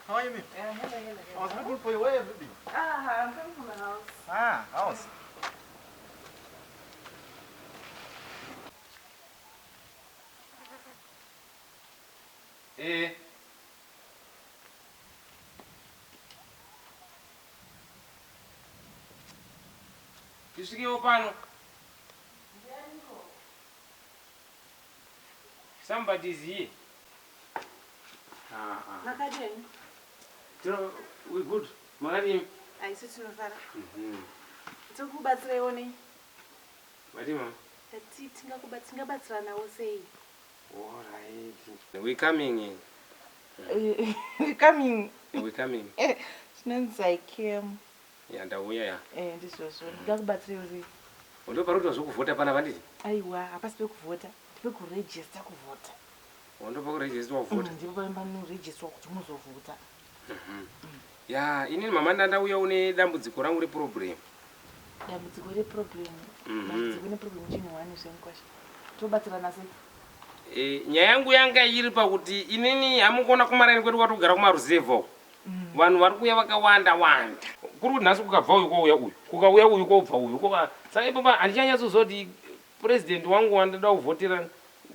How are you, ma'am? Yeah, hello, hello, I was looking for you. Where have you been? Ah, I'm coming from the house. Ah, house. Eh. Tisvikewo pano. Somebody is here. Ah, ah. Makadini? Tino, we good. Makadini? Aisu tinofara. Tikubatsiraiwo nei? Mati mama. Tati tingabatsiranawo sei? All right. We coming in. Coming. We coming. Chinonzi I came. Ya ndauya ya. Eh, ndizvozvo. Ndingakubatsiraiwo sei? Ndo parikuitwa zvekuvhota pana vanditi? Aiwa, hapasi pekuvhota. Ndepekuregister kuvhota. Ndo pakuregister kuvhota. Ndipo panoregisterwa kuti muzovhota. Ya, inini mama ndandauya une dambudziko rangu reproblem. Dambudziko reproblem. Dambudziko neproblem chinhu wani zvemukwasha. Tobatsirana sei? E, nyaya yangu yanga iri pakuti inini hamukona kumaraini kwedu kwatogara kumaruzevha uko. Vanhu vari kuuya vakawanda wanda. Kuri kuti nhasi kukabva uyu kwouya uyu, kukauya uyu kwobva uyu. Saka ipopa handichanyatsoziva kuti president wangu wandinoda kuvhotera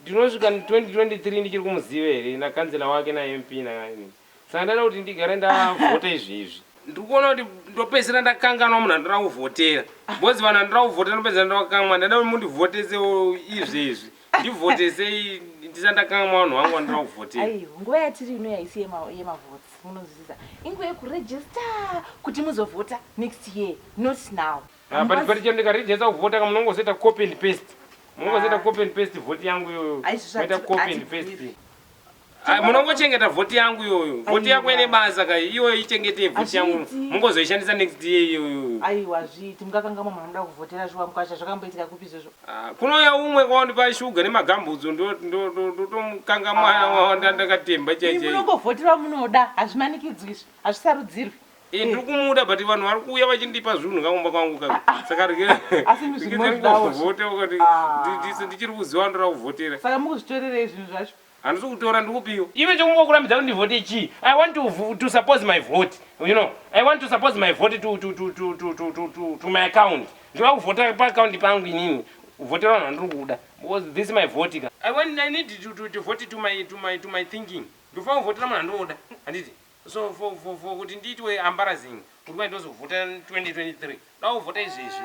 ndinosvika 2023 ndichiri kumuziva here nakanzela wake naMP naini. Saka ndada kuti ndigare ndavhota izvezvi. Ndiri kuona kuti ndopedzisira ndakanganwa munhu andinoda kuvhotera. Because vanhu vandinoda kuvhotera ndopedzisira ndakanganwa. Ndada kuti mundivhotesewo izvezvi. Ndivhotesei ndisati ndakanganwa vanhu vangu vandinoda kuvhotera. Aiwa, nguva yatiri ino haisi yemavhotsi, munonzwisisa. Inguva yekuregister kuti muzovhota next year, not now. Ah, but chero ndikaregister kuvhota ka munongozoita copy and paste. Munongozoita copy and paste vhoti yangu iyoyo. Aizvozvo Moita copy and hatibviri. paste. Ah, munongochengeta vhoti yangu iyoyo. Vhoti yako ine basa ka iyoyo ichengete vhoti yangu. Hazviiti. Mungozoishandisa next year iyoyo. Aiwa, hazviiti. Mungakanganwa munhu anoda kuvhotera shuwa mukwasha. Zvakamboitika kupi izvozvo? Ah, kunouya umwe kwawandipa shuga nemagambudzo ndotomukangamwa ndakatemba Imi chaichai. munongovhotera munoda, hazvimanikidzwi izvi, hazvisarudzirwi. Eh, ndiri kumuda but vanhu vari kuuya vachindipa zvinhu kakumba kwangu ka. Saka rege Asi imi rege zvinozvidawo. ndingovhota ukati Ah. ndichiri kuziva ndoda kuvhotera. Saka mukuzvitorerei zvinhu zvacho? Handisi kutora, ndikupiwa. Iwe chokumbokurambidza kuti ndivhote chii? I want to suppose my vote. You know, I want to suppose my vote to my account. Ndinoda kuvhota pa account pangu inini. Kuvhotera vanhu vandiri kuda. Because this is my vote ka. I need to vote to my thinking. Ndinofanira kuvhotera munhu andinoda. Handiti? So for kuti ndiitwe embarrassing kuti kwai ndozovhota 2023. Ndoda kuvhota izvezvi.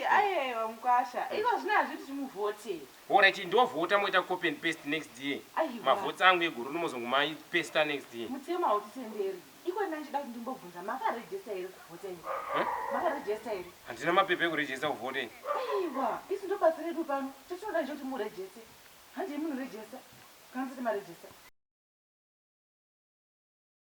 Ai, aiwa mukwasha. Iko zvino hazviti timuvhote. Alright, ndovhota moita copy and paste next year. Aiwa. Mavhotsi angu egore unomozongomapesta next year. Mutemo hautitenderi. Iko ndanga ndichida kuti ndimbobvunza, makaregister here kuvhota imi? Eh? Makaregister here? Handina mapepa ekuregister kuvhota ini. Aiwa, isu ndo basa redu pano. Chatinoda ndechekuti muregister. Handei munoregister. Kana musati maregister.